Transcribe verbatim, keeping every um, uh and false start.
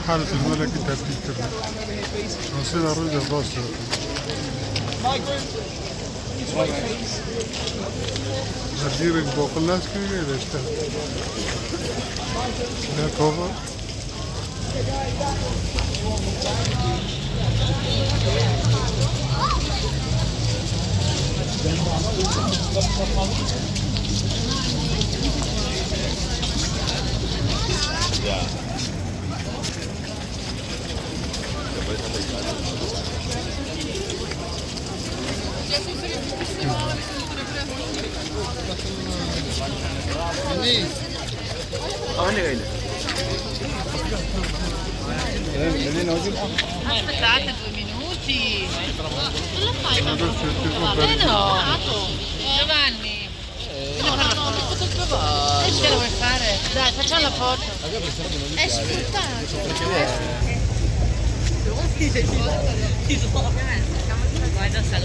Merhale, tu ji me lekî tepkî kir. Şansê de rû de rast e. Zergîrek boqil nas kiriye de işte. Ne kova. Aspettate due minuti. Come fai, mamma? Eh, no. Giovanni. Eh, no, no, no, no, no. E ce vuoi fare? Dai, facciamo la foto. È sfruttato. Guarda, sta